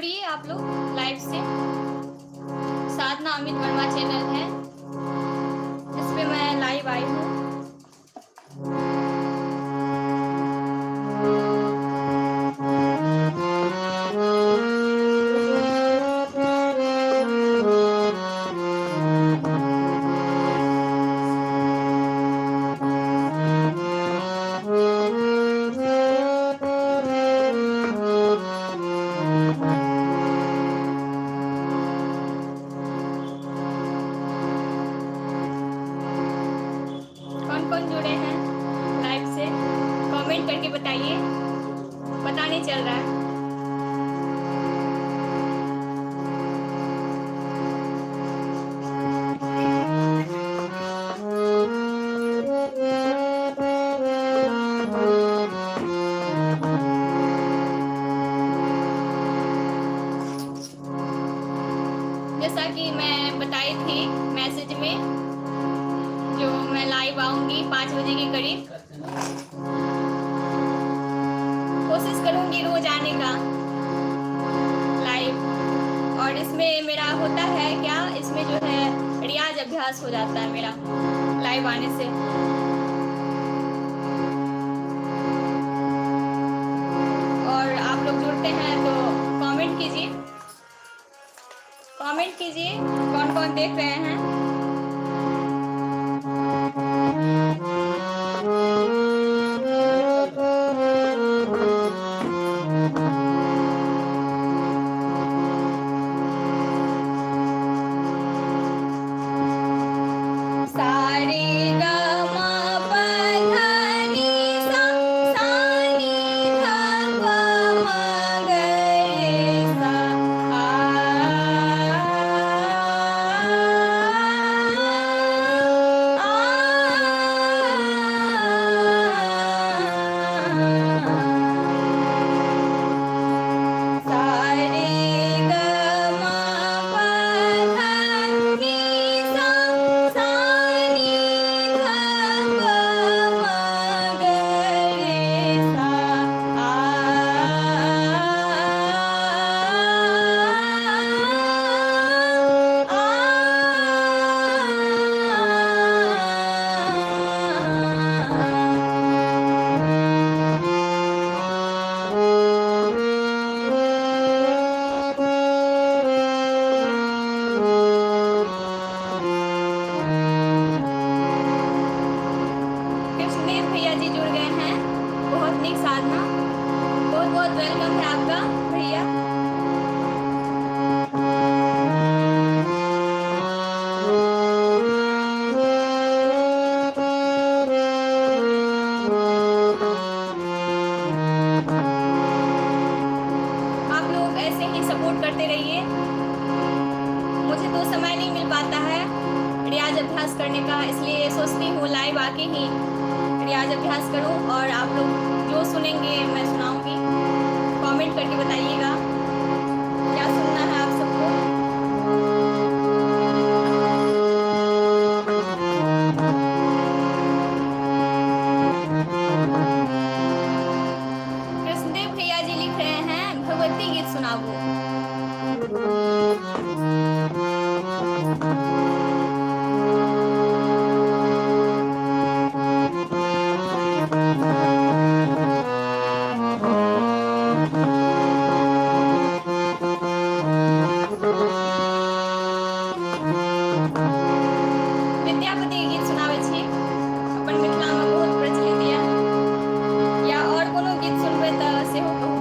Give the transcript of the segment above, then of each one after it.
जुड़िए आप लोग लाइव से। साधना अमित वर्मा चैनल है, इस पे मैं लाइव आई हूँ। कौन कौन जुड़े हैं लाइव से, कमेंट करके बताइए, पता नहीं चल रहा है। जैसा कि मैं बताई थी मैसेज में, जो मैं लाइव आऊंगी 5 बजे के करीब। कोशिश करूंगी रोज आने का लाइव। और इसमें मेरा होता है क्या, इसमें जो है रियाज अभ्यास हो जाता है मेरा लाइव आने से। और आप लोग जुड़ते हैं तो कमेंट कीजिए, कमेंट कीजिए कौन कौन देख रहे हैं। सारे ग म प ध नि सा, सा नि ध प म ग रे सा, आ, आ, सारे ग म प ध नि सा, सा नि ध प म ग रे सा, आ, कृष्णदेव भैया जी जुड़ गए हैं, बहुत नीक साधना, बहुत बहुत welcome है आपका भैया। आप लोग ऐसे ही सपोर्ट करते रहिए। मुझे तो समय नहीं मिल पाता है रियाज अभ्यास करने का, इसलिए सोचती हूँ लाइव आके ही रियाज अभ्यास करूँ और आप लोग जो सुनेंगे मैं सुनाऊंगी। कमेंट करके बताइएगा क्या सुनना है आप सबको। कृष्णदेव भैया जी लिख रहे हैं भगवती गीत सुनाबो। विद्यापति के गीत सुनाबै छी, अपन मिथिलामे बहुत प्रचलित यऽ। या और कोनो गीत सुनबै तऽ सेहो कहू।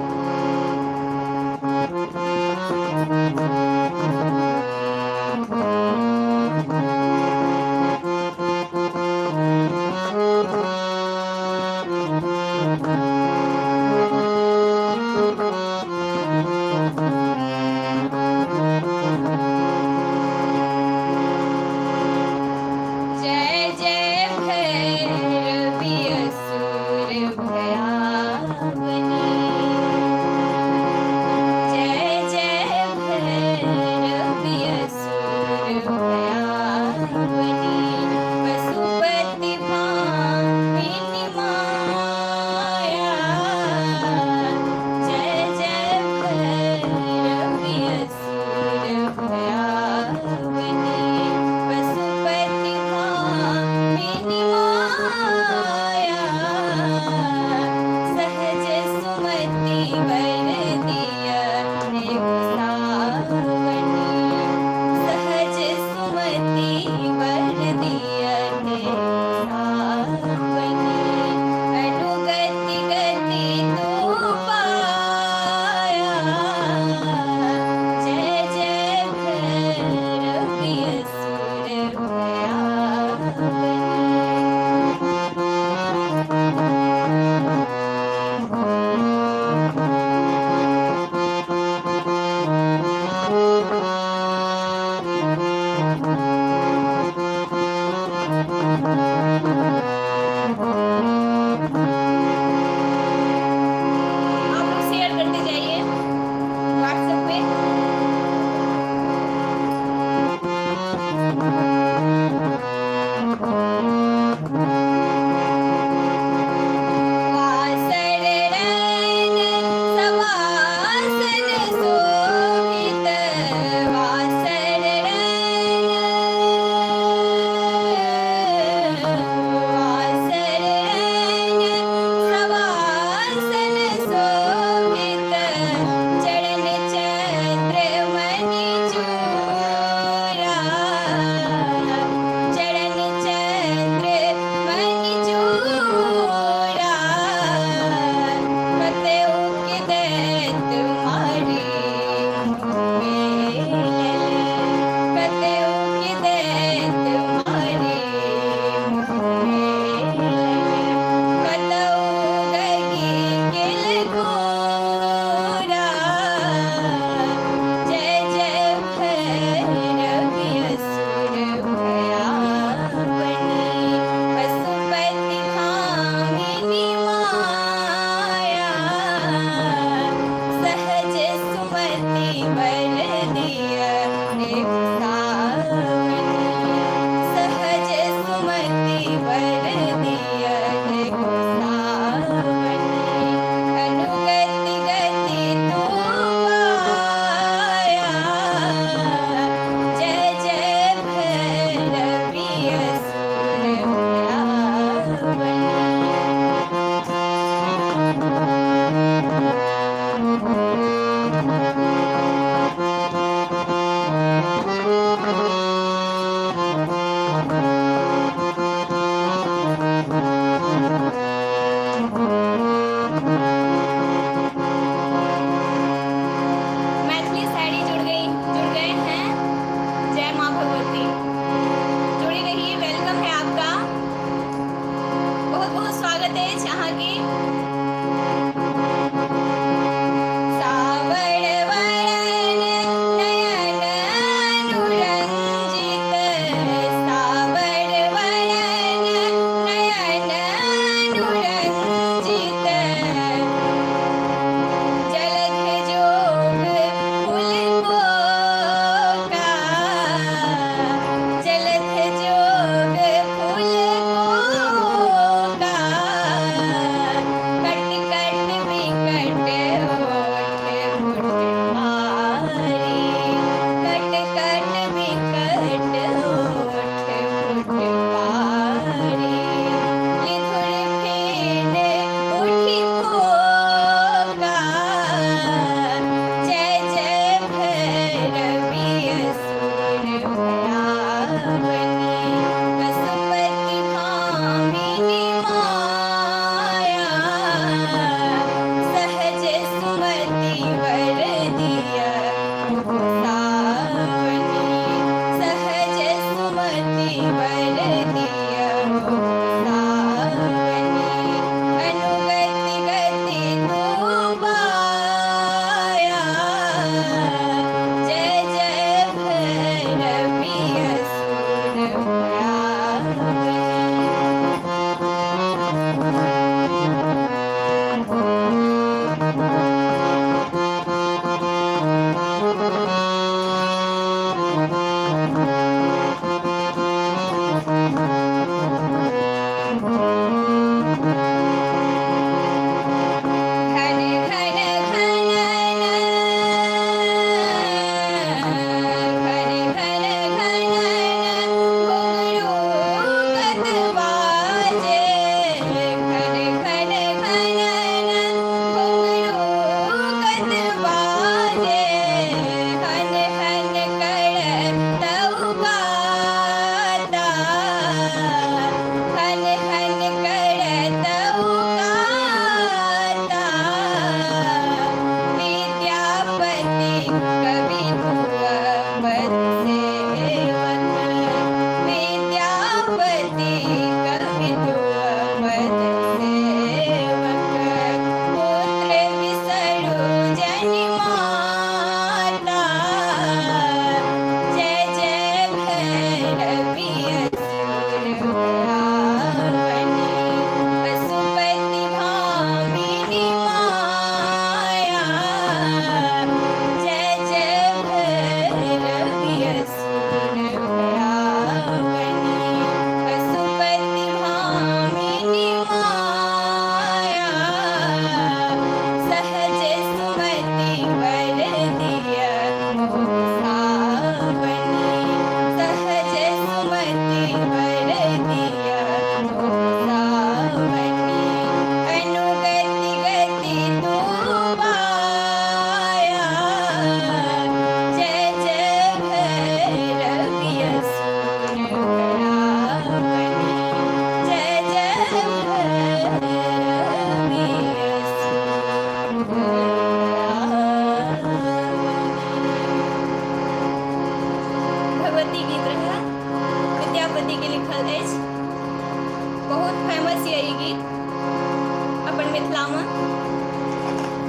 मिथिलामे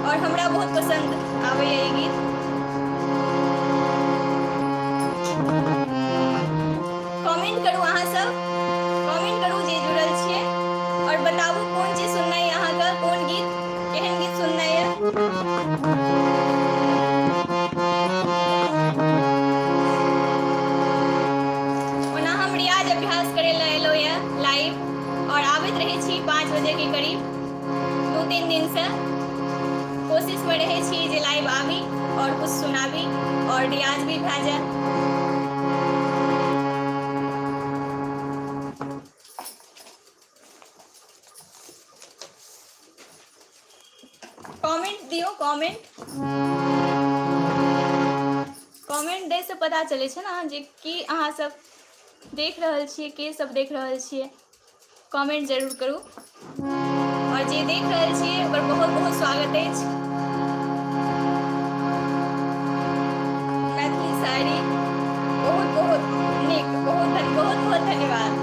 आओर हमरा बहुत पसन्द आबैए ई गीत। कमेंट करू अहाँ सब, कमेंट करू जे जुड़ल छियै आओर बताबू कोन चीज सुननाइ अहाँके, कोन गीत, केहन गीत सुननाइ यऽ। ओना हम रियाज अभ्यास करै लए एलहुँ यऽ लाइव आओर आबैत रहै छी 5 बजेके करीब 2-3 दिनसँ कोशिशमे रहै छी जे लाइव आबी आओर किछु सुनाबी आओर रियाज भी भए जाए। कमेंट दियौ, कमेंट कमेंट दै से पता चलै छै ने जे की अहाँ सब देख रहल छियै, के सब देख रहल छियै। कमेंट जरूर करू आओर जे देख रहल छियै ओकर बहुत बहुत स्वागत अछि। मैथिली शायरी बहुत बहुत नीक, बहुत बहुत बहुत धन्यवाद।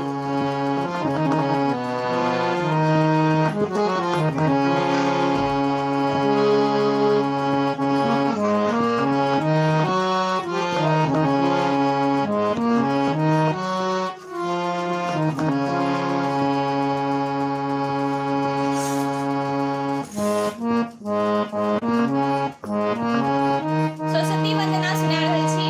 सरस्वती वंदना सुना रहल छी।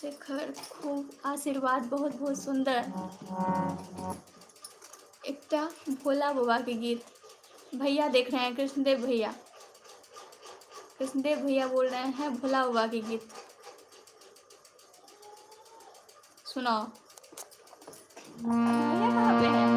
शेखर खूब आशीर्वाद, बहुत बहुत सुंदर। एकटा भोला बाबा के गीत भैया देख रहे हैं, कृष्णदेव भैया, कृष्णदेव भैया बोल रहे हैं भोला बाबा के गीत सुनाओ। भैया कहाँ पे है?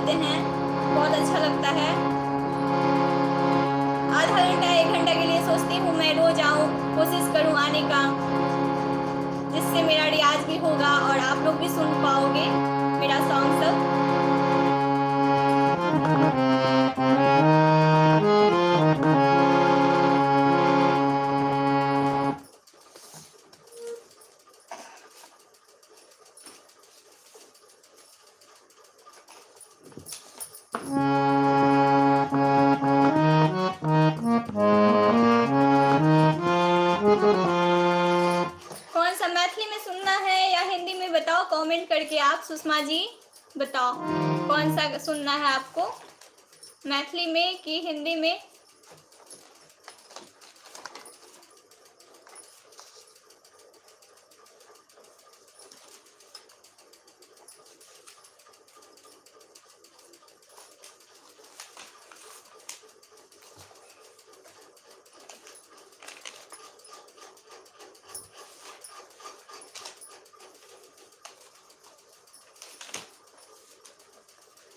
आते हैं, बहुत अच्छा लगता है। आधा घंटा 1 घंटा के लिए सोचती हूँ मैं रोज आऊँ, कोशिश करूँ आने का, जिससे मेरा रियाज भी होगा और आप लोग भी सुन पाओगे मेरा सॉन्ग सब। कौन सा मैथिली में सुनना है या हिंदी में बताओ कमेंट करके आप। सुषमा जी बताओ कौन सा सुनना है आपको, मैथिली में कि हिंदी में।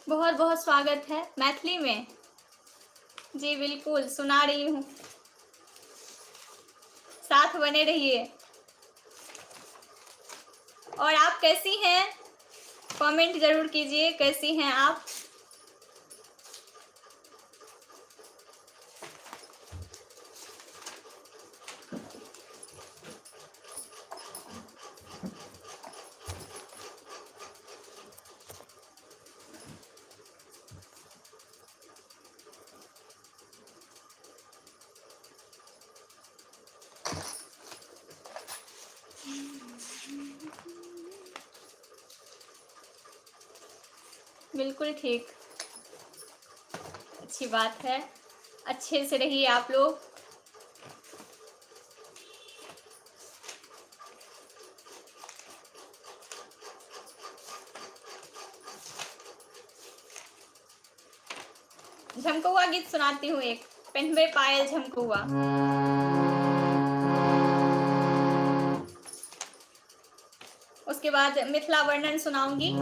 बहुत बहुत स्वागत है मैथिली में। जी बिल्कुल सुना रही हूँ, साथ बने रहिए। और आप कैसी हैं कमेंट जरूर कीजिए, कैसी हैं आप। बिल्कुल ठीक, अच्छी बात है, अच्छे से रहिए आप लोग। झमकौआ गीत सुनाती हूँ एक, पहनबे पायल झमकौआ। उसके बाद मिथिला वर्णन सुनाऊंगी।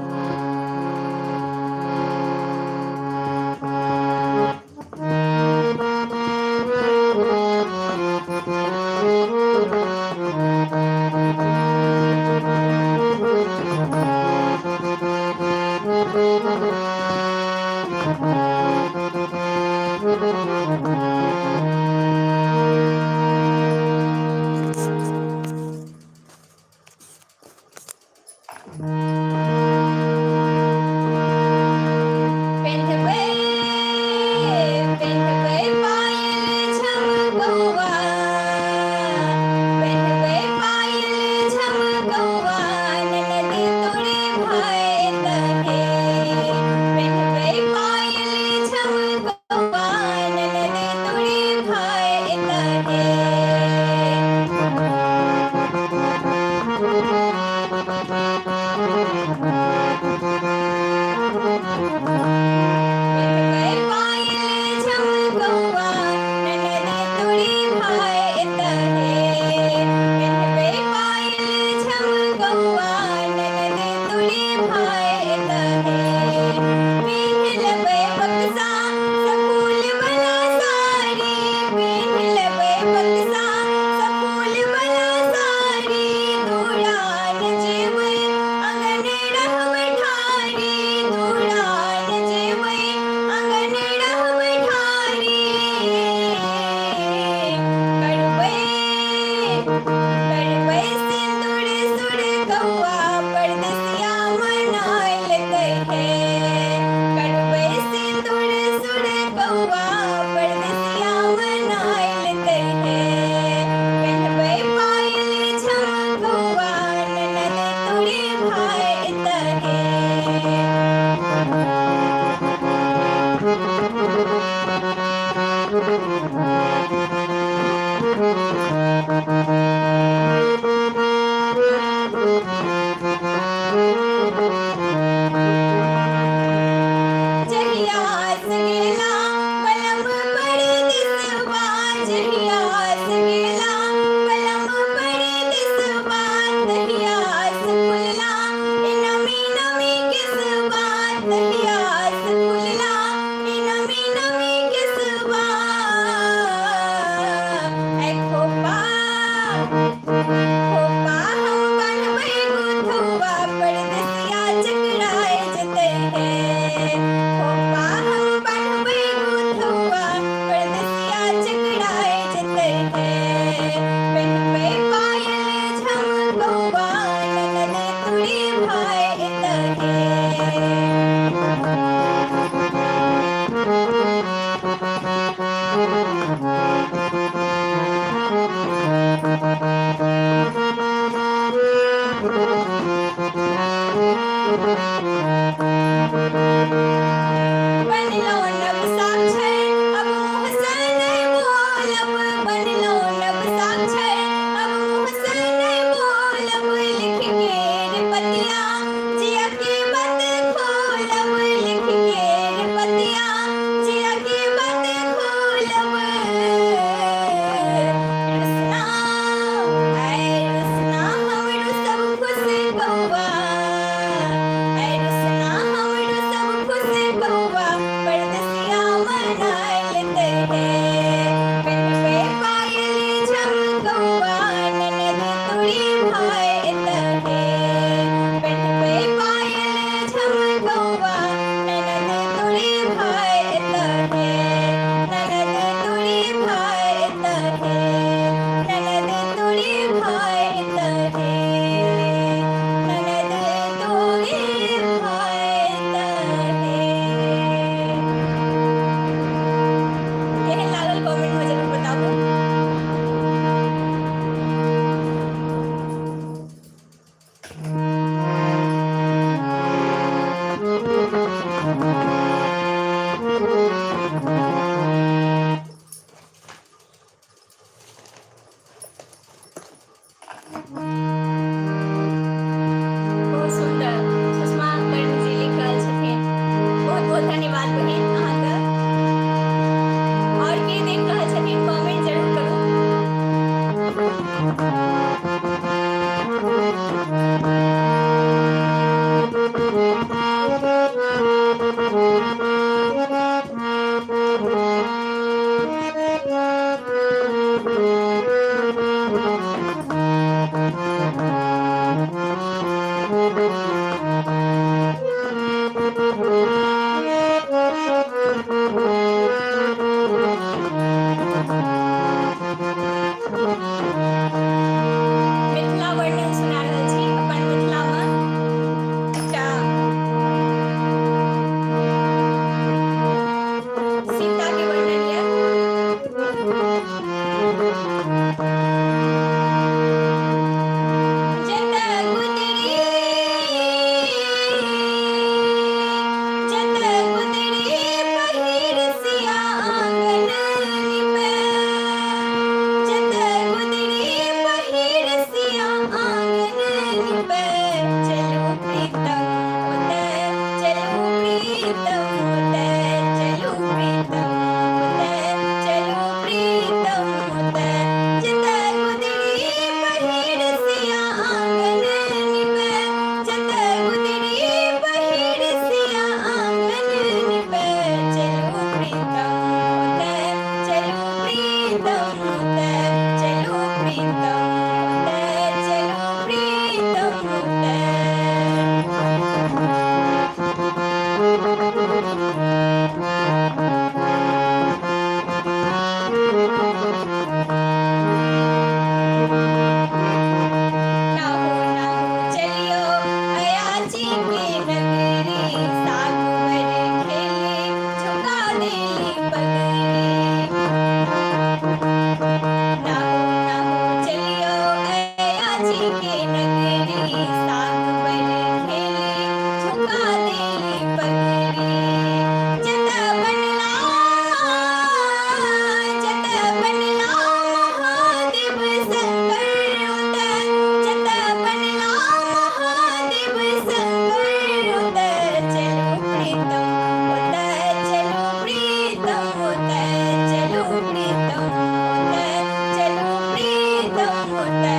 बनलो नव साक्षर अब मुँहसँ नहि बोलब, बनलो नव साक्षर अब मुँहसँ नहि बोलब, लिख केर पतिया जिया के बत खोलब, लिख केर पतिया जिया के बत खोलब। रुसना ऐ रुसना हमरो सब खुश बौआ, ऐ रुसना हमरो सब खुश बौआ, परदेसिया मनायल हे। पेन्हबे पायल झमकौआ, ननद तोरी भाय हे। पेन्हबे पायल झमकौआ, ननद तोरी भाय हे। ननद तोरी भाय हे, ननद तोरी भाय हे, ननद तोरी भाय हे। केहन लागल कमेंटमे जरूर बताबू। बहुत सुन्दर सुषमा कर्ण जी लिख रहल छथिन। बहुत बहुत धन्यवाद बहिन अहाँके। आओर के देख रहल छथिन, कमेंट जरूर करू। मिथिला वर्णन सुना रहल छी। अपन मिथिलामे एकटा सीताके वर्णन यऽ। जतऽ गुदड़ी, जतऽ गुदड़ी पहिर सिया आँगन निपै, जतऽ गुदड़ी पहिर सिया आँगन निपै, चलू प्रीतम ओतऽ, चलू प्रीतम ओतऽ, चलू प्रीतम ओतऽ, चलू प्रीतम ओतऽ। जतऽ गुदड़ी पहिर सिया आँगन निपै, जतऽ गुदड़ी पहिर सिया आँगन निपै, चलू प्रीतम ओतऽ, चलू प्रीतम ओतऽ, चलू प्रीतम ओतऽ, चलू प्रीतम ओतऽ। ना हो ना हो चलियो अयाची के नगरी, साग बर खेले झुका देली पगड़ी। ना हो ना हो चलियो अयाची के नगरी, साग बर खेले झुका देली पगड़ी। जतऽ बनला, जतऽ बनला महादेव शंकर ओतऽ, जतऽ बनला महादेव शंकर ओतऽ, चलू प्रीतम ओतऽ, चलू प्रीतम ओतऽ, चलू प्रीतम ओतऽ, चलू प्रीतम ओतऽ।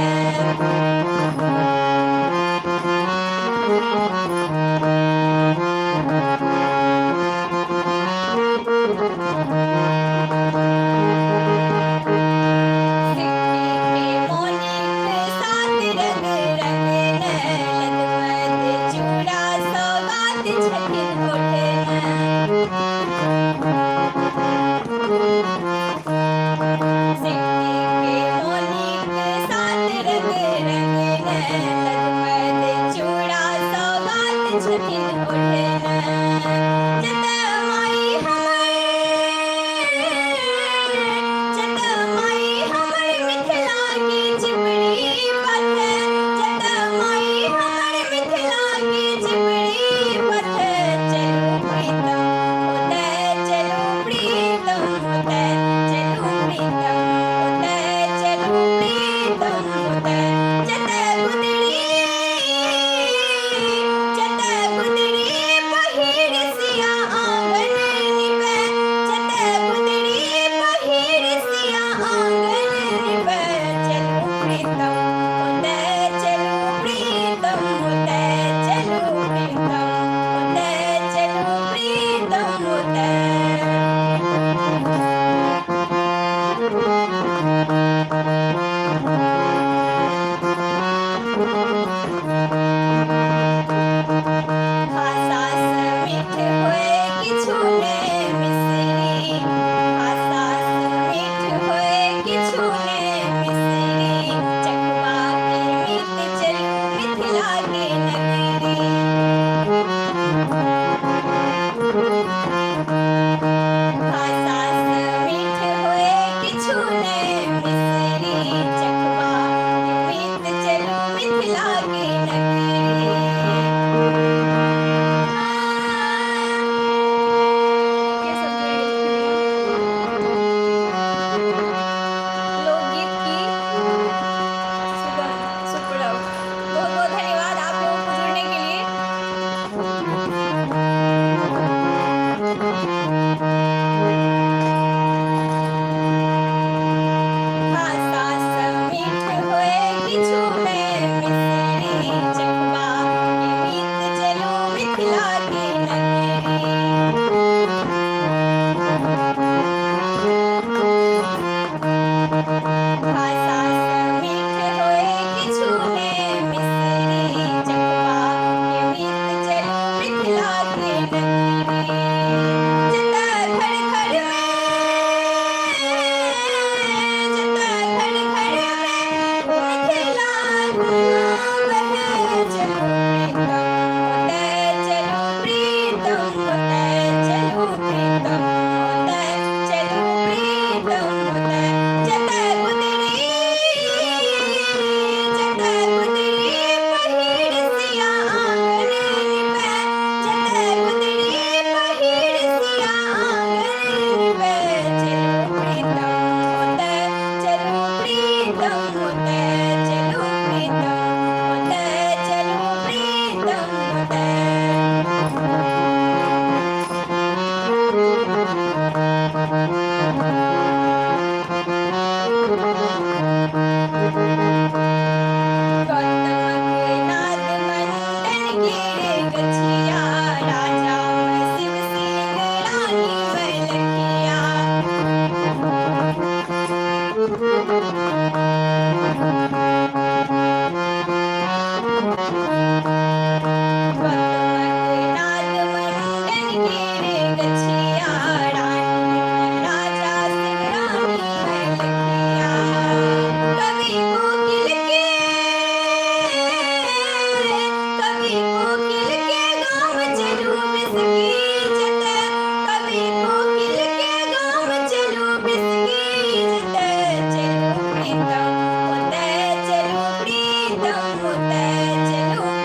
सिक्की के मौनिक सात रंग रंग न, लदमद चूड़ा सौगात छथिन ओढ़ने। सिक्की के मौनिक सात रंग रंग न, लदमद चूड़ा सौगात छथिन ओढ़ने। जतऽ माई हमर, जतऽ माई हमर मिथिला के चिपड़ी पाथै, जतऽ माई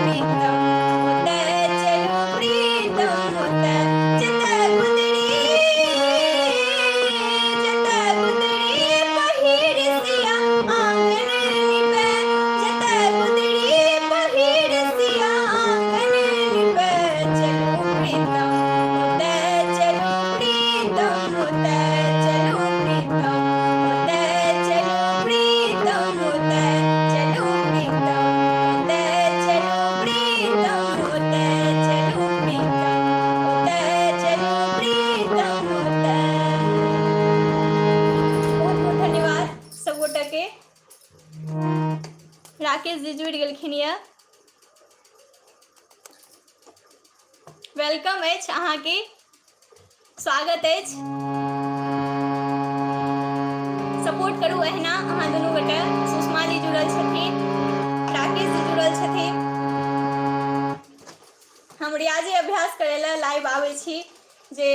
प्रीतम ओतय चलू प्रीतम ओतय, जतय गुदड़ी, जतय गुदड़ी पहिर सिया आंगन निपै, जतय गुदड़ी पहिर सिया आंगन निपै, चलू प्रीतम ओतय चलू प्रीतम ओतय चलू प्रीतम ओतय चलू प्रीतम ओतय चलू प्रीतम ओतय चलू प्रीतम ओतय चलू प्रीतम ओतय चलू प्रीतम ओतय। बहुत बहुत धन्यवाद सब गोटा के। राकेश जी जुड़ि गेलखिन यऽ, welcome अछि, अहाँके स्वागत अछि। सपोर्ट करू एहिना अहाँ दुनू गोटे। सुषमा जी जुड़ल छथिन, राकेश जी जुड़ल छथिन। हम रियाजे अभ्यास करै लए लाइव आबै छी जे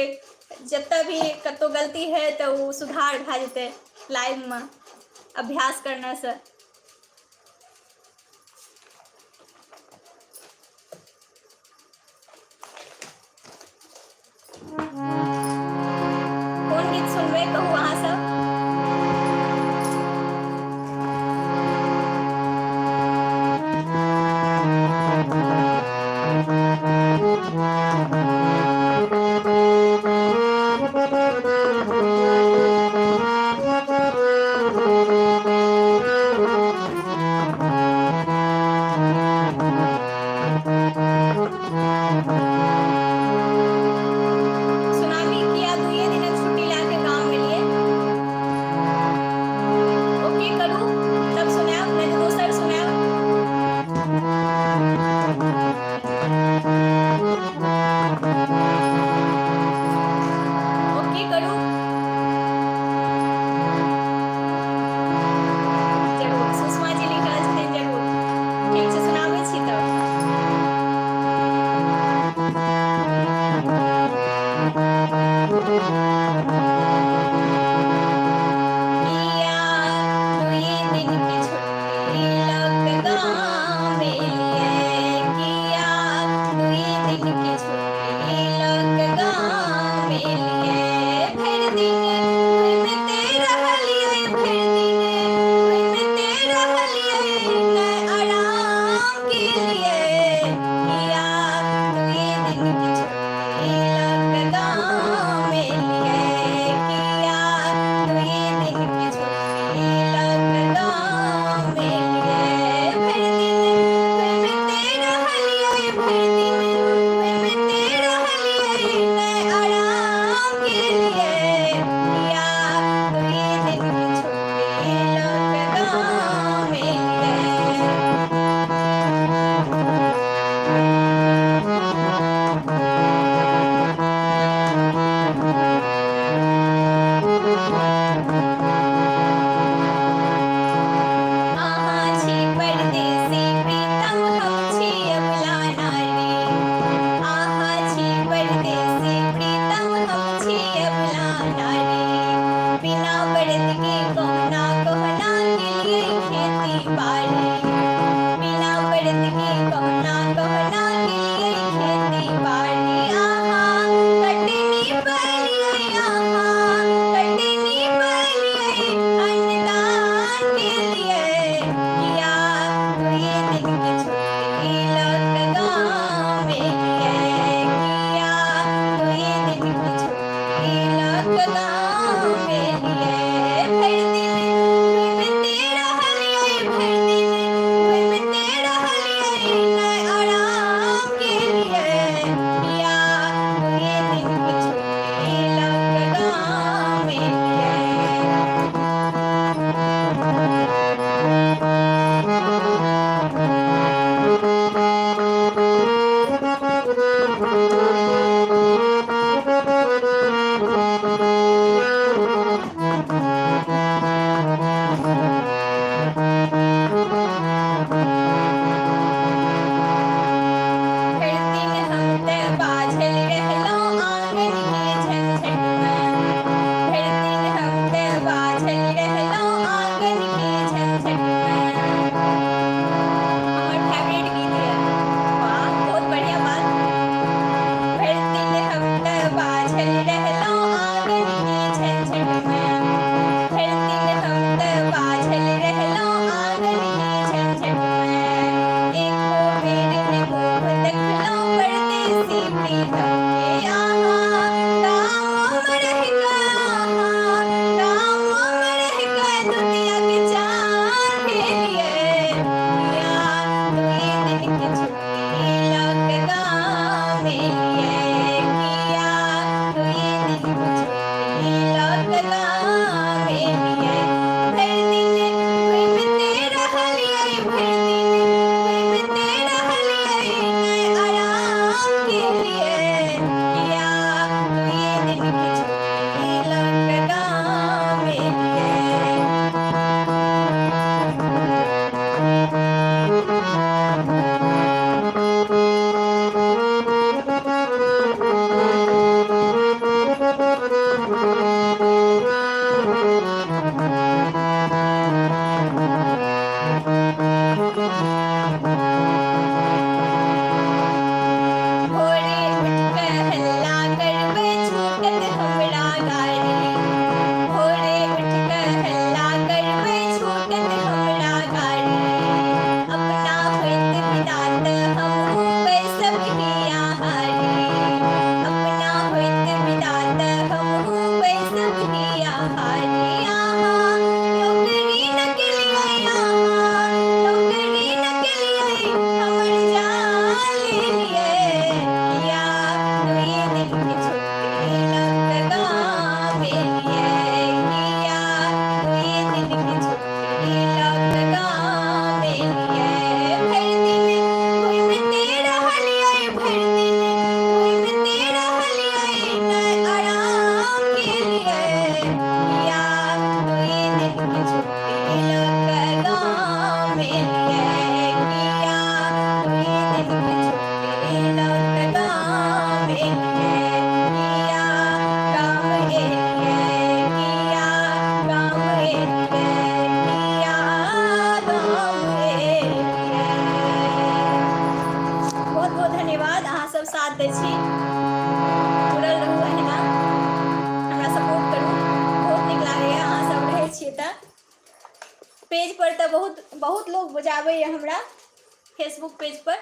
जतऽ भी कतहु गलती है तऽ ओ सुधार भए जेतै लाइवमे अभ्यास करनेसँ। कोन गीत सुनबै कहू अहाँ सब? सुनामी किया दुइये दिनक छुट्टी लए के गाम एलियै? सब साथ दै छी। जुड़ल रहू अहिना, हमरा सपोर्ट करू। बहुत नीक लागैए अहाँ सब रहै छियै तऽ। पेज पर तऽ बहुत बहुत लोग बजाबैए हमरा फेसबुक पेज पर,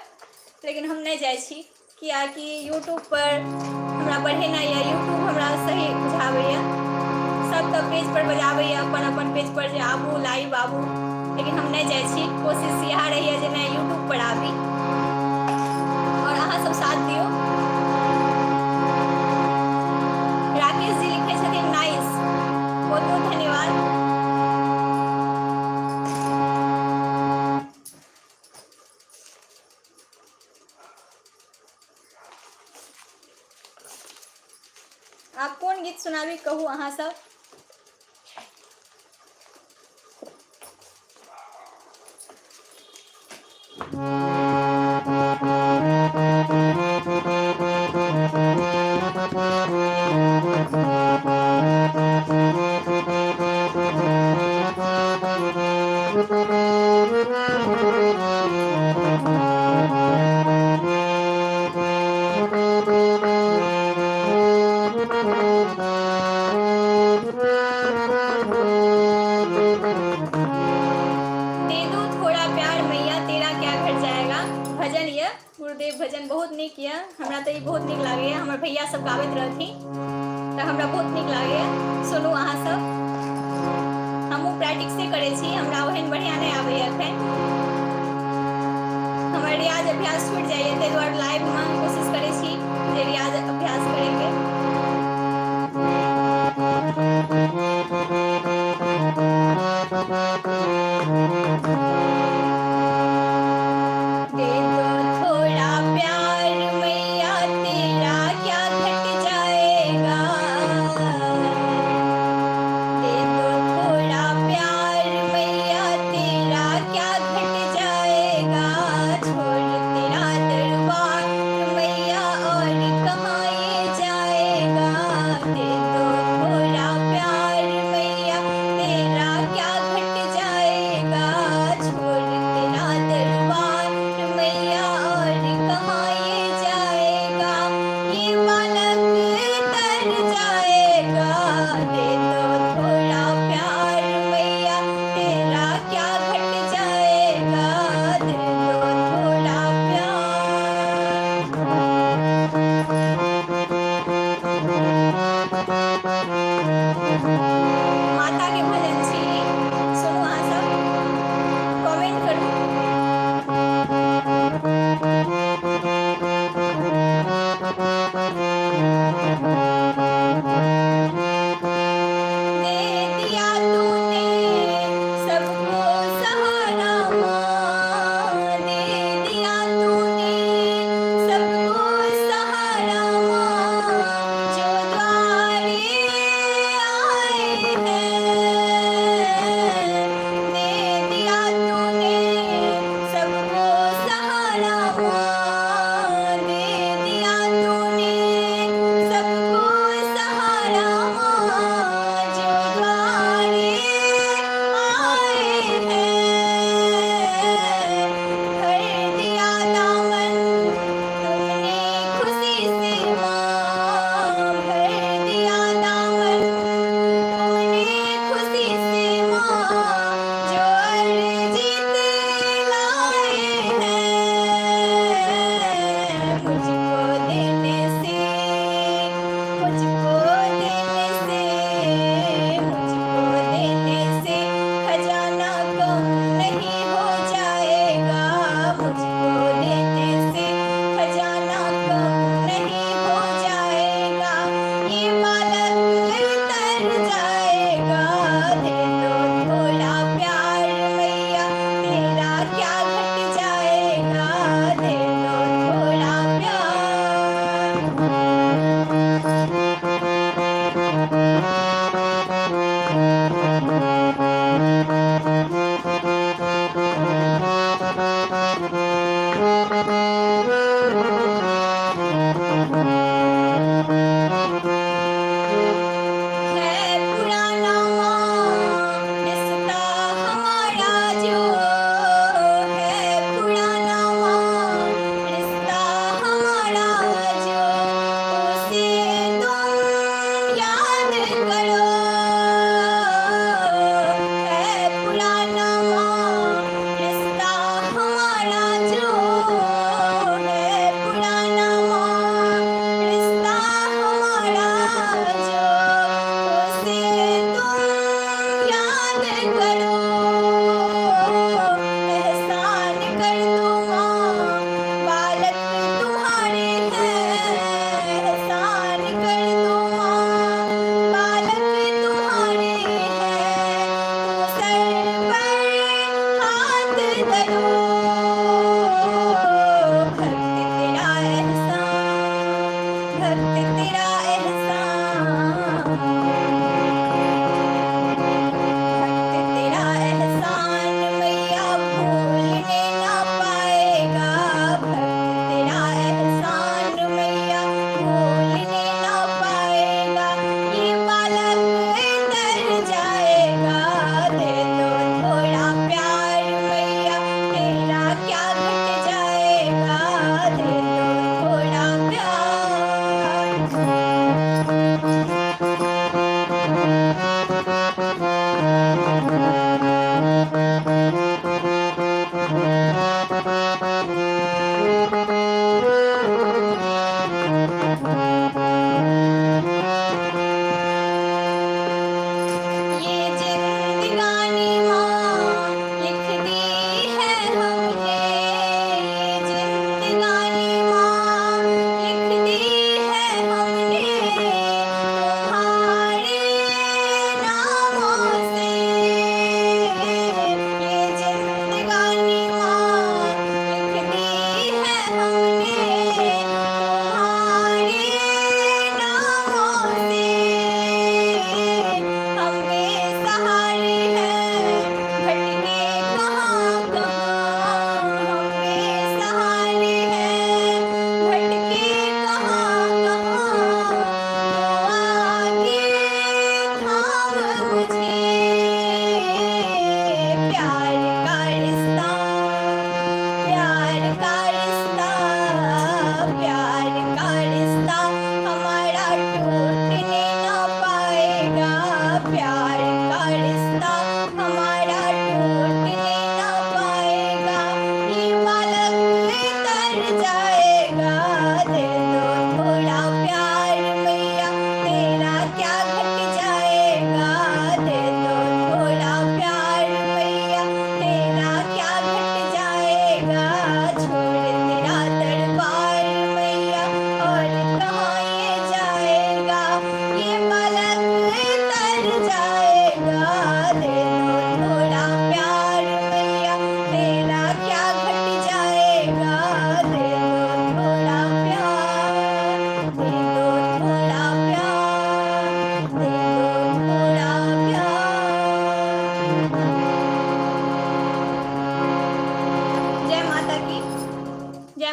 लेकिन हम नहि जाइ छी, कियाकि यूट्यूब पर हमरा बढ़ेनाइ यऽ। यूट्यूब हमरा सही बुझाबैए। सब तऽ पेज पर बजाबैए अपन अपन पेज पर जे आबू, लाइव आबू, लेकिन हम नहि जाइ छी। कोशिश इएह रहैए जे नहि, यूट्यूब पर आबी आओर अहाँ सब साथ दियौ। राकेश जी लिखै छथिन नाइस। बहुत बहुत धन्यवाद। आब कोन गीत सुनाबी, कहू अहाँ सब। दे दो थोड़ा प्यार मैया, तेरा क्या घट जाएगा भजन यऽ, गुरुदेव भजन बहुत नीक यऽ। हमरा तऽ ई बहुत नीक लागैए। हमर भैया सब गाबैत रहथिन तऽ हमरा बहुत नीक लागैए। सुनू अहाँ सब। हमहूँ प्रैक्टिसे करै छी, हमरा ओहन बढ़िआँ नहि आबैए एखन। हमर रियाज अभ्यास छूटि जाइए, ताहि दुआरे लाइवमे कोशिश करै छी जे रियाज अभ्यास करैके। दे दो थोड़ा प्यार मैया, तेरा क्या घट जाएगा। दे दो थोड़ा प्यार मैया, तेरा क्या घट जाएगा। छोड़ तेरा दरबार मैया, और कहाँ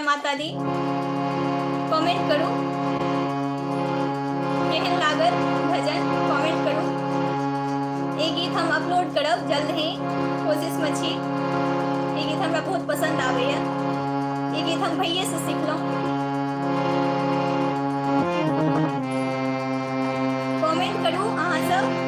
माता दी। कमेंट करू केहन लागल भजन, कमेंट करू। ई गीत हम अपलोड करब जल्द ही, कोशिशमे छी। ई गीत हमरा बहुत पसंद आबैए। ई गीत हम भैये से सिखलहुँ। कमेंट करू अहाँ सब।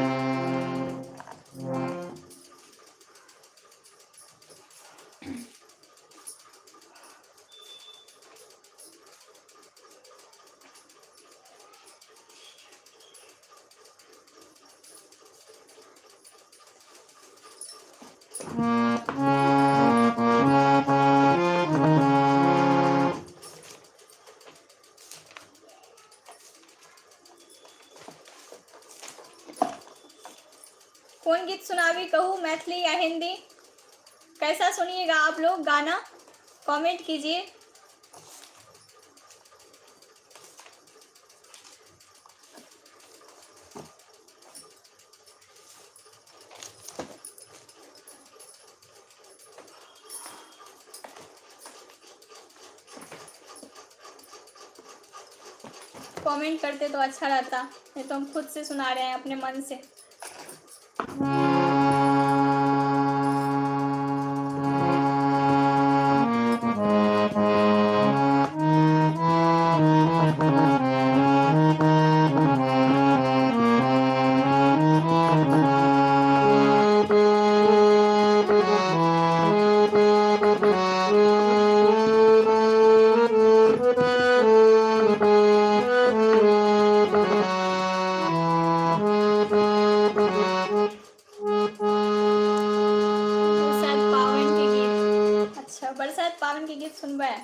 कोन गीत सुनाबी कहू, मैथिली या हिंदी? कैसा सुनिएगा आप लोग गाना, कमेंट कीजिए। कमेंट करते तो अच्छा रहता, नहीं तो हम खुद से सुना रहे हैं अपने मन से। बरसात पावन के गीत। अच्छा, बरसात पावन के गीत सुनबै?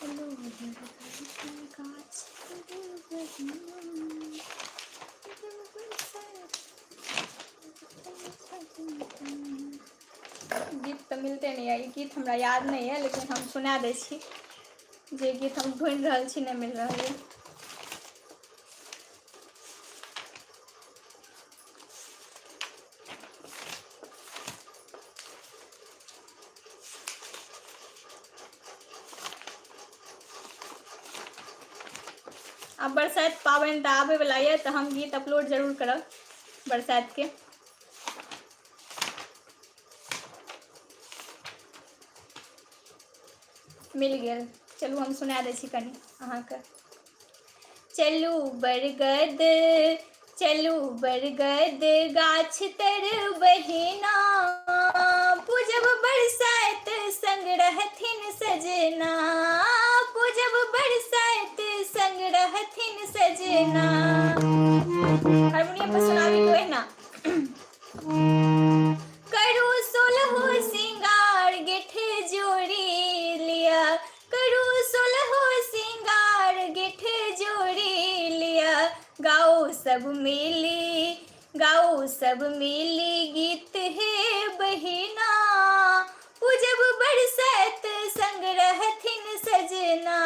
चलू गाछ गीत तऽ मिलते नहि यऽ। ई गीत हमरा याद नहि यऽ, लेकिन हम सुना दै छी। जे गीत हम ढूँढि रहल छी, नहि मिल रहल यऽ। आब बरसाइत पाबनि तऽ आबैवला यऽ, तऽ हम गीत अपलोड जरूर करब बरसाइतके। मिल गेल। चलू, हम सुना दै छी कनि अहाँके। चलू बरगद, चलू बरगद गाछ तर बहिना, पूजब बरसाइत संग रहथिन सजना, पूजब बरसाइत संग रहथिन सजना। हारमोनियम पर सुनाबी के ओहिना। करू सोलहो सिंगार गेठ जोड़ी लिया, करू सोलहो सिंगार गेठ जोड़ी लिया, गाओ सब मिली, गाओ सब मिली गीत हे बहिना, पूजब बरसाइत संग रहथिन सजना,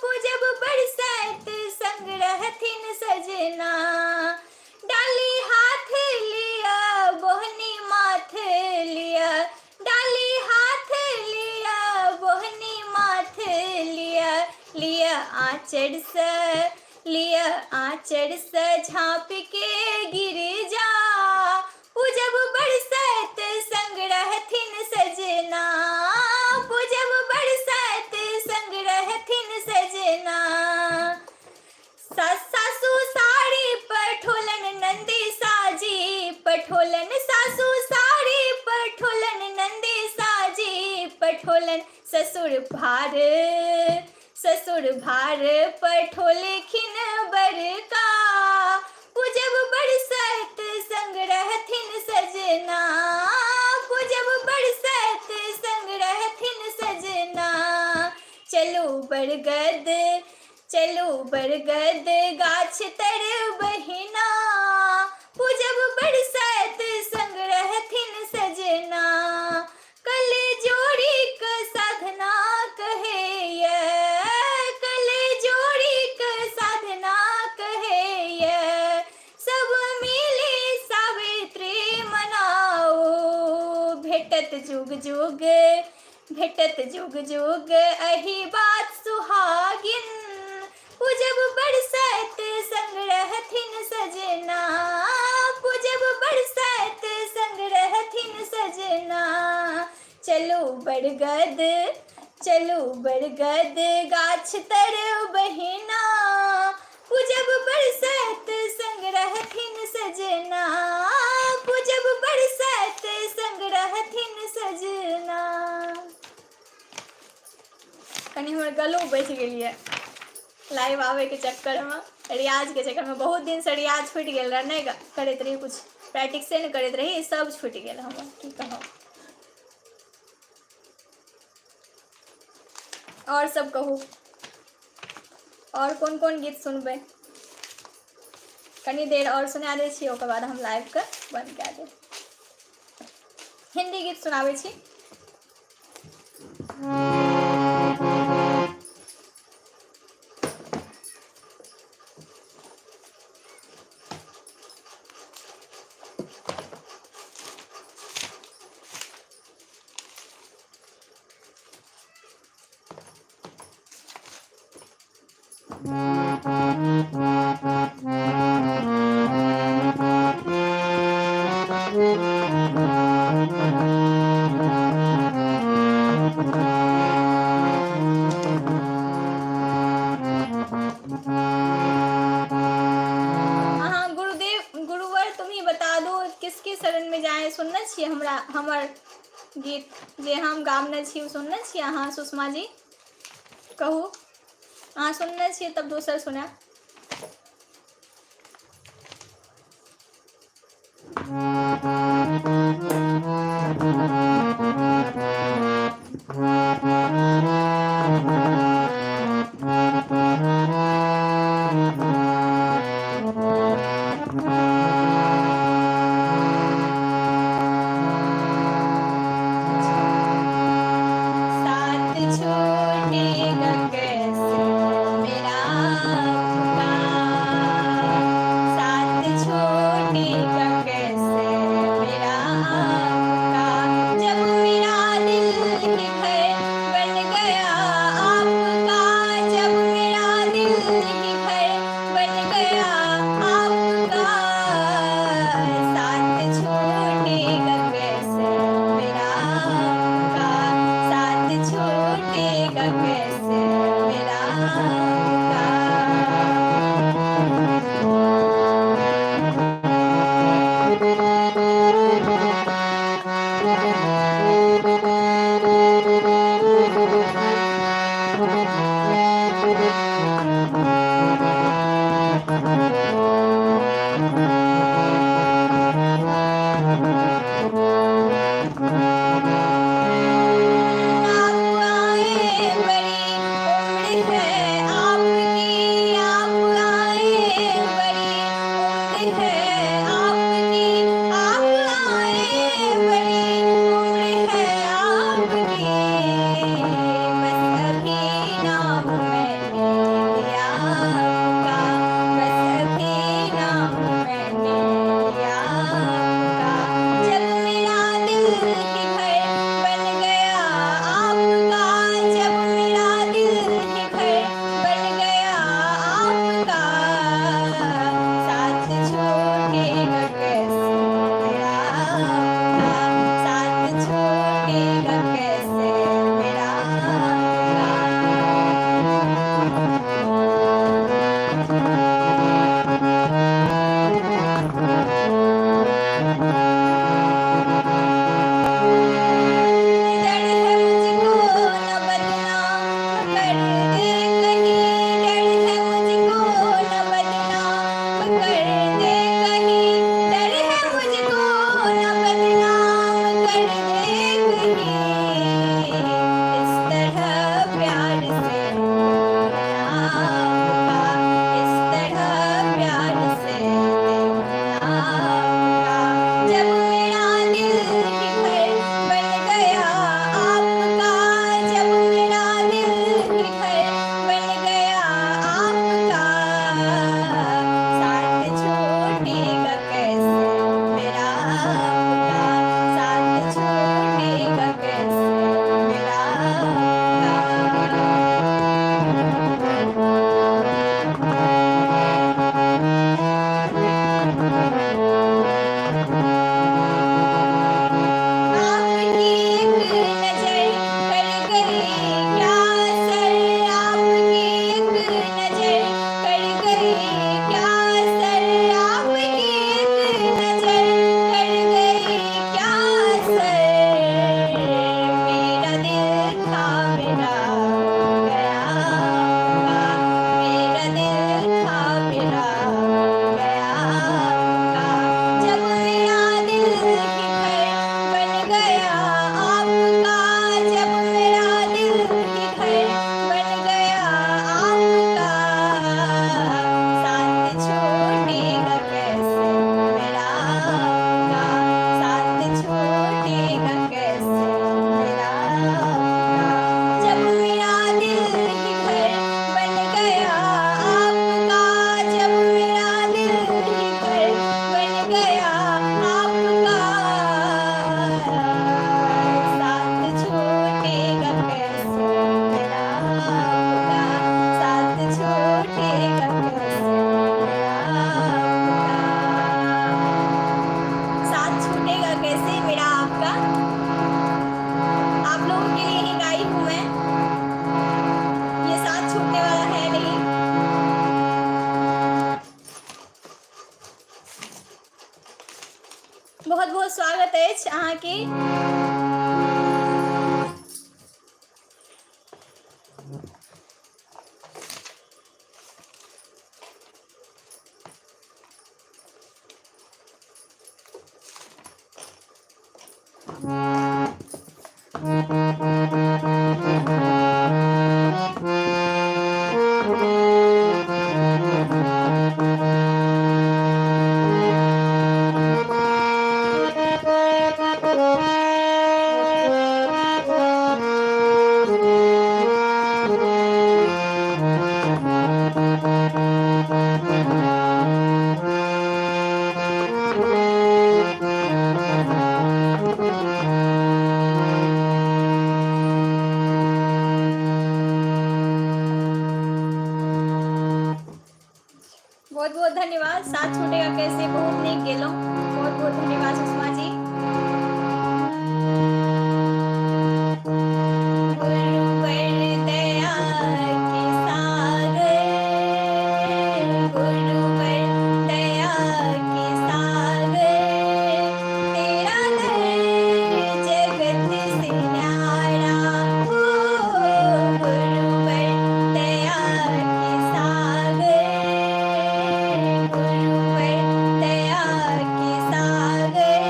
पूजब बरसाइत संग रहथिन सजना। डाली हाथ लिया बोहनी माथ लिया, डाली हाथ लिया बोहनी माथ लिया, लिया आँचर से, लिया आँचर से झाँप के गिर जा, पूजब बरसाइत संग रहथिन सजना, पूजब बरसाइत संग रहथिन सजना। सासू साड़ी पठोलन नंदी साजी पठोलन, सासू साड़ी पठोलन नंदी पठौलनि ससुर भार, ससुर भार पठौलखिन बड़का। पूजब बरसत संग रहथिन सजना, पूजब बरसत संग रहथिन सजना। चलू बरगद, चलू बरगद गाछ तर बहिना, पूजब बरसत संग रहथिन सजना। कल जोड़ी क साधना कहैया, कल जोड़ी क साधना कहैया। सब मिली सावित्री मनाओ, भेटत जुग जुग, भेटत जुग जुग एहि बात सुहागिन। पूजब बरसत संग रहथिन सजना, पूजब बरसत संग रहथिन सजना। चलू बरगद, चलू बरगद गाछ तर बहिना, पूजब बरसत संग रहथिन सजना, पूजब बरसत संग रहथिन सजना। कनि हमर गलो बचि गेल यऽ लाइव आबैके चक्करमे, रियाजके चक्करमे। बहुत दिनसँ रियाज छुटि गेल रहै, नहि करैत रही, किछु प्रैक्टिसे नहि करैत रही, सब छुटि गेल हमर, की कहब। आओर सब कहू, आओर कोन कोन गीत सुनबै? कनी देर आओर सुना दै छी, ओकर बाद हम लाइवके बंद कए देब। हिंदी गीत सुनाबै छी। अहाँ गुरुदेव गुरुवर तुम ही बता दो किसके शरण में जाए। सुनने छियै हमरा हमर गीत जे हम गाबने छी, ओ सुनने छियै अहाँ? सुषमा जी, कहू, अहाँ सुनने छियै तब दोसर सुनायब। साथ छूटेगा कैसे मेरा आपका, साथ छूटेगा कैसे मेरा आपका। जब अहाँके। बहुत बहुत धन्यवाद। साथ छूटेगा कैसे, बहुत नीक गेलहुँ। बहुत बहुत धन्यवाद सुषमा जी। गुरुवर दया के सागर, गुरुवर दया के सागर, तेरा दर जगत से न्यारा। हो गुरुवर दया के सागर, गुरुवर दया के सागर,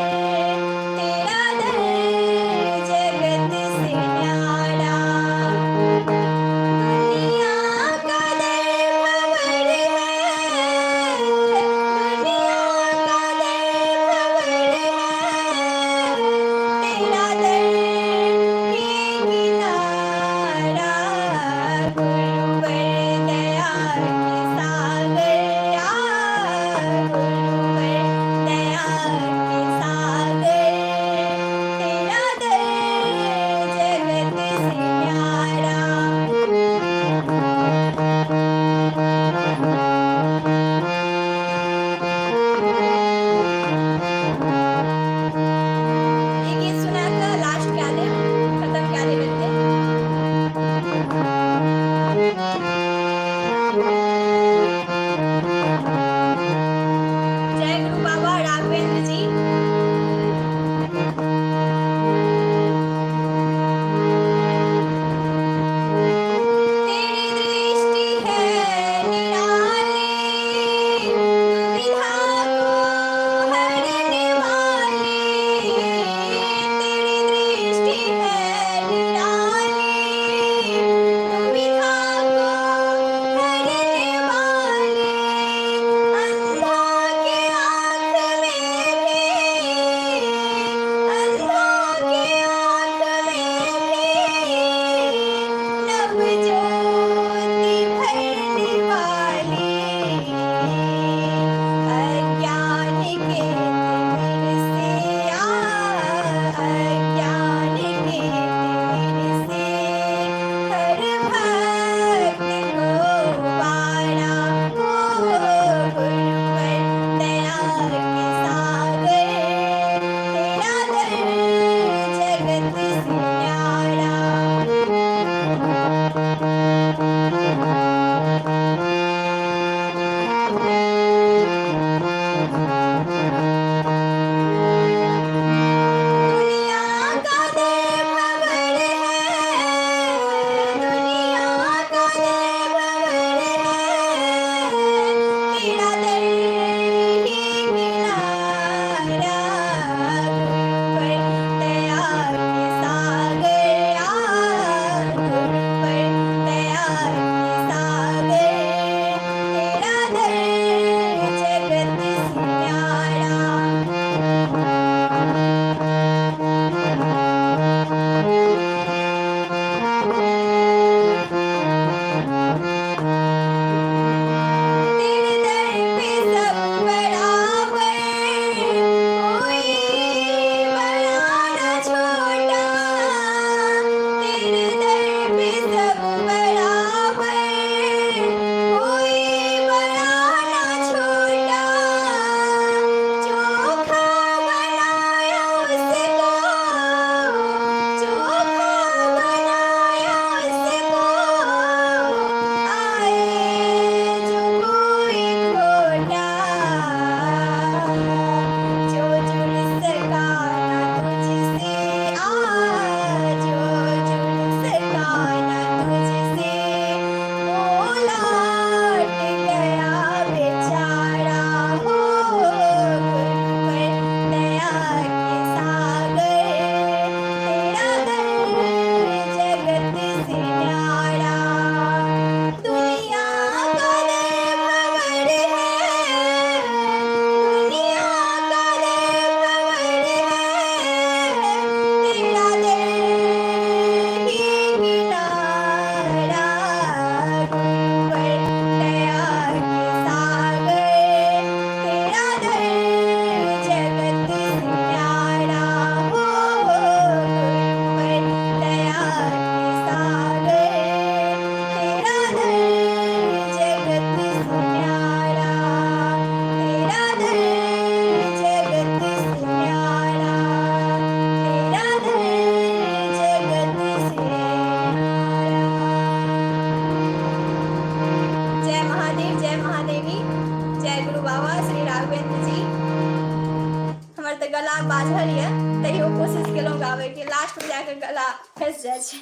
बैस जाइ छै।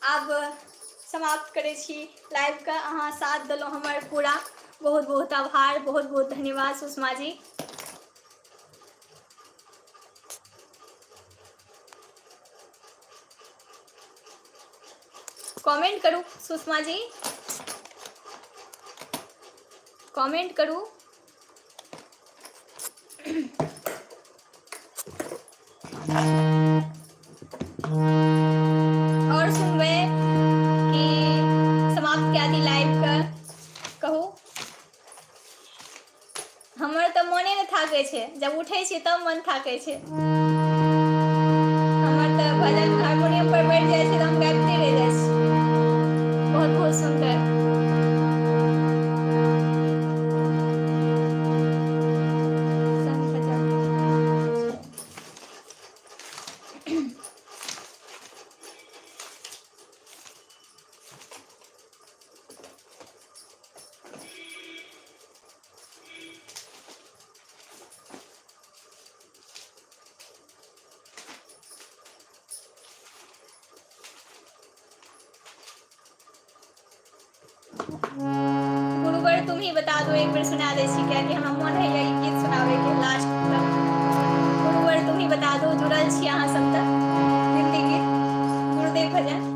आब समाप्त करै छी लाइवके। अहाँ साथ देलहुँ हमर पूरा, बहुत बहुत आभार, बहुत बहुत धन्यवाद सुषमा जी। कमेंट करू सुषमा जी, कमेंट करू। और सुनबै कि समाप्त कए दी लाइव के? कहू। हमर तऽ मोने नहि थाकै छै, जब उठै छियै तब मन थाकै छै। हमर तऽ भजन हारमोनियम पर बैठ जाइ छै तऽ हम गाबिते रहि जाइ छी। बहुत बहुत सुन्दर। संग भजन। गुरुवर तुम ही बता दो, एक बेर सुना दै छी, कियाकि हमरा मोन होइया ई गीत सुनाबैके लास्ट तक। गुरुवर तुम ही बता दो, जुड़ल छी अहाँ सब तऽ। हिंदी गीत, गुरुदेव भजन।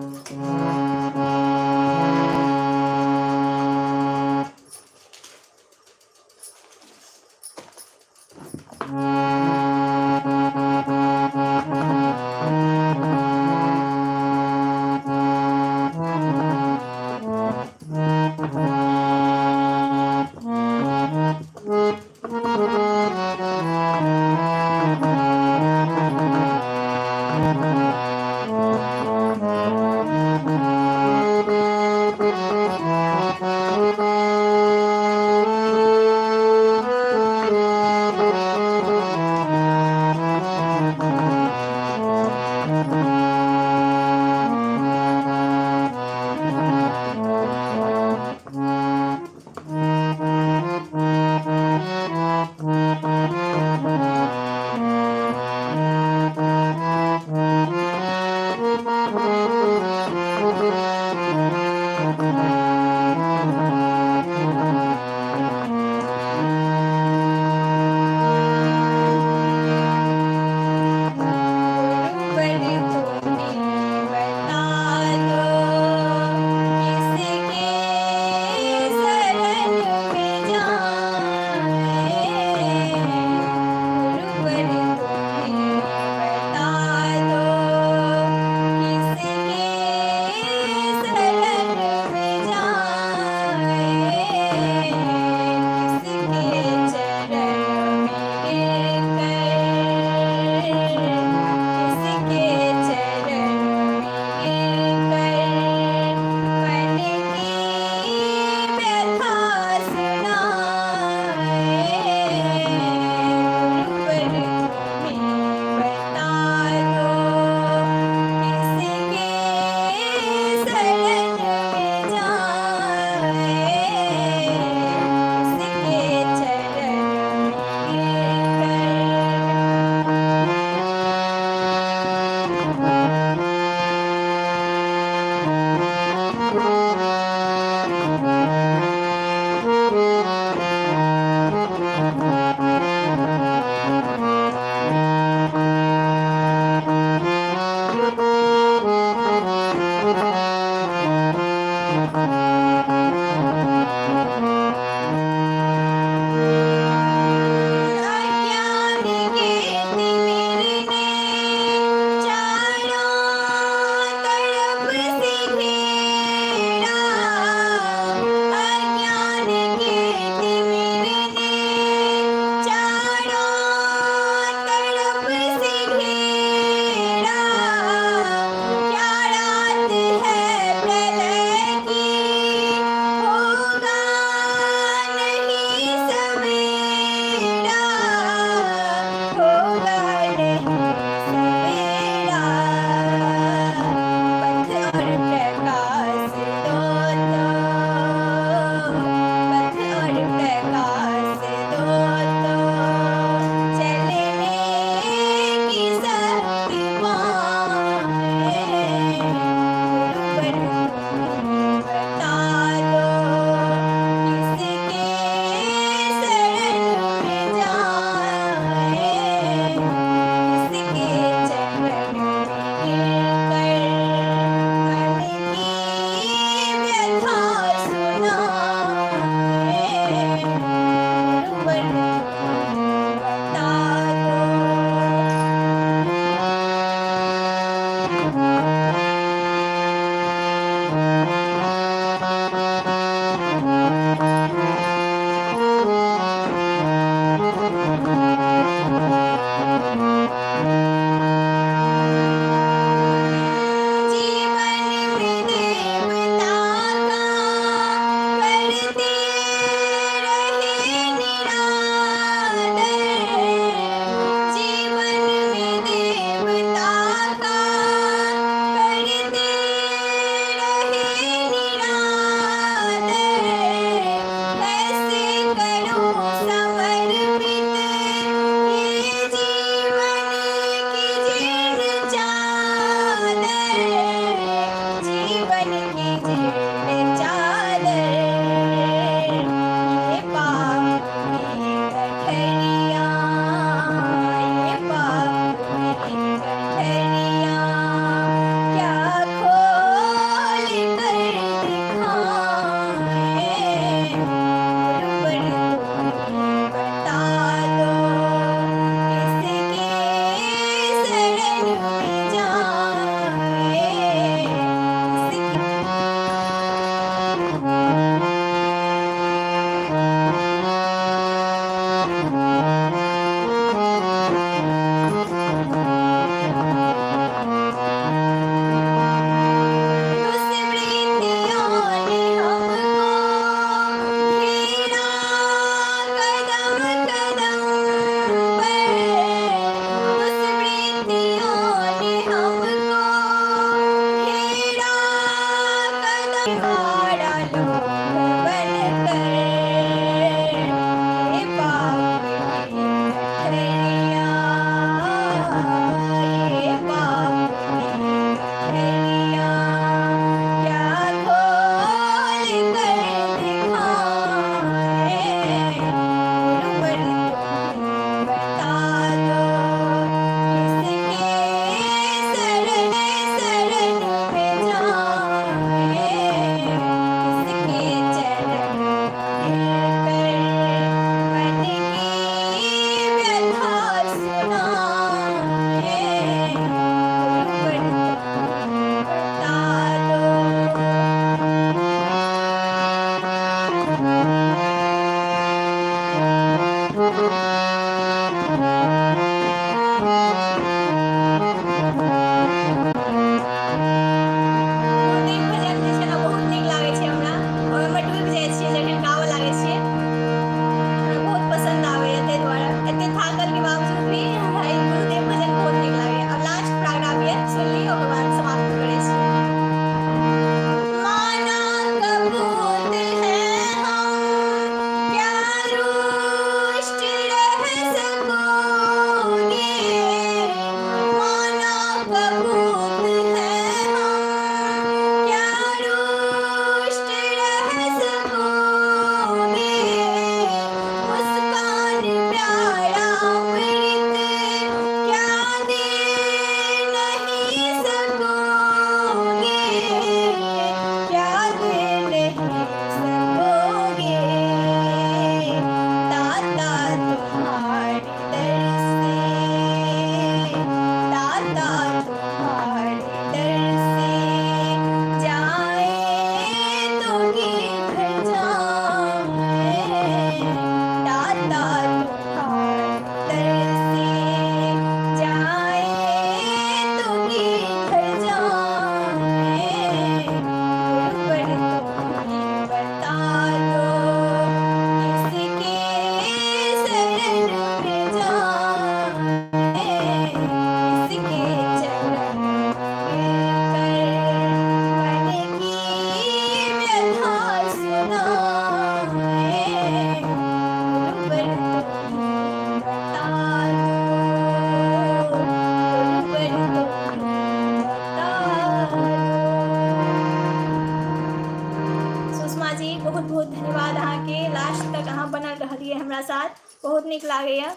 साथ। बहुत नीक लागैए।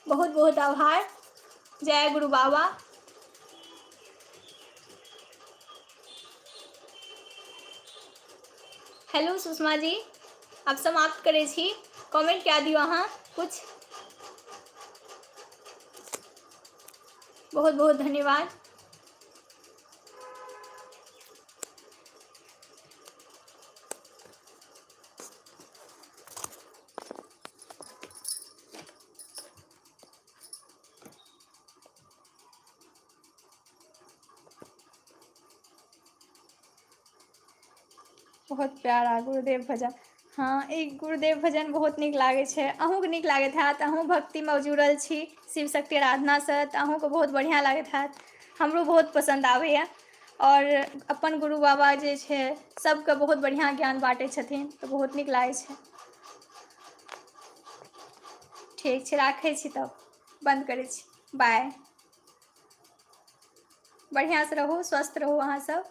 बहुत बहुत आभार। जय गुरु बाबा। हेलो सुषमा जी, आब समाप्त करै छी। कमेंट कए दियौ अहाँ कुछ। बहुत बहुत धन्यवाद। बहुत प्यारा गुरुदेव भजन। हँ, ई गुरुदेव भजन बहुत नीक लागै छै। अहूँके नीक लागैत हैत। अहूँ भक्तिमे जुड़ल छी शिव शक्ति आराधनासँ, तऽ अहूँके बहुत बढ़िआँ लागैत हैत। हमरो बहुत पसन्द आबैए। आओर अपन गुरु बाबा जे छै सबके बहुत बढ़िआँ ज्ञान बाँटै छथिन, तऽ बहुत नीक लागै छै। ठीक छै, राखै छी तब, बन्द करै छी। बाय। बढ़िआँसँ रहू, स्वस्थ रहू। अहाँसभ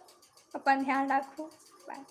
अपन ध्यान राखू। बाय।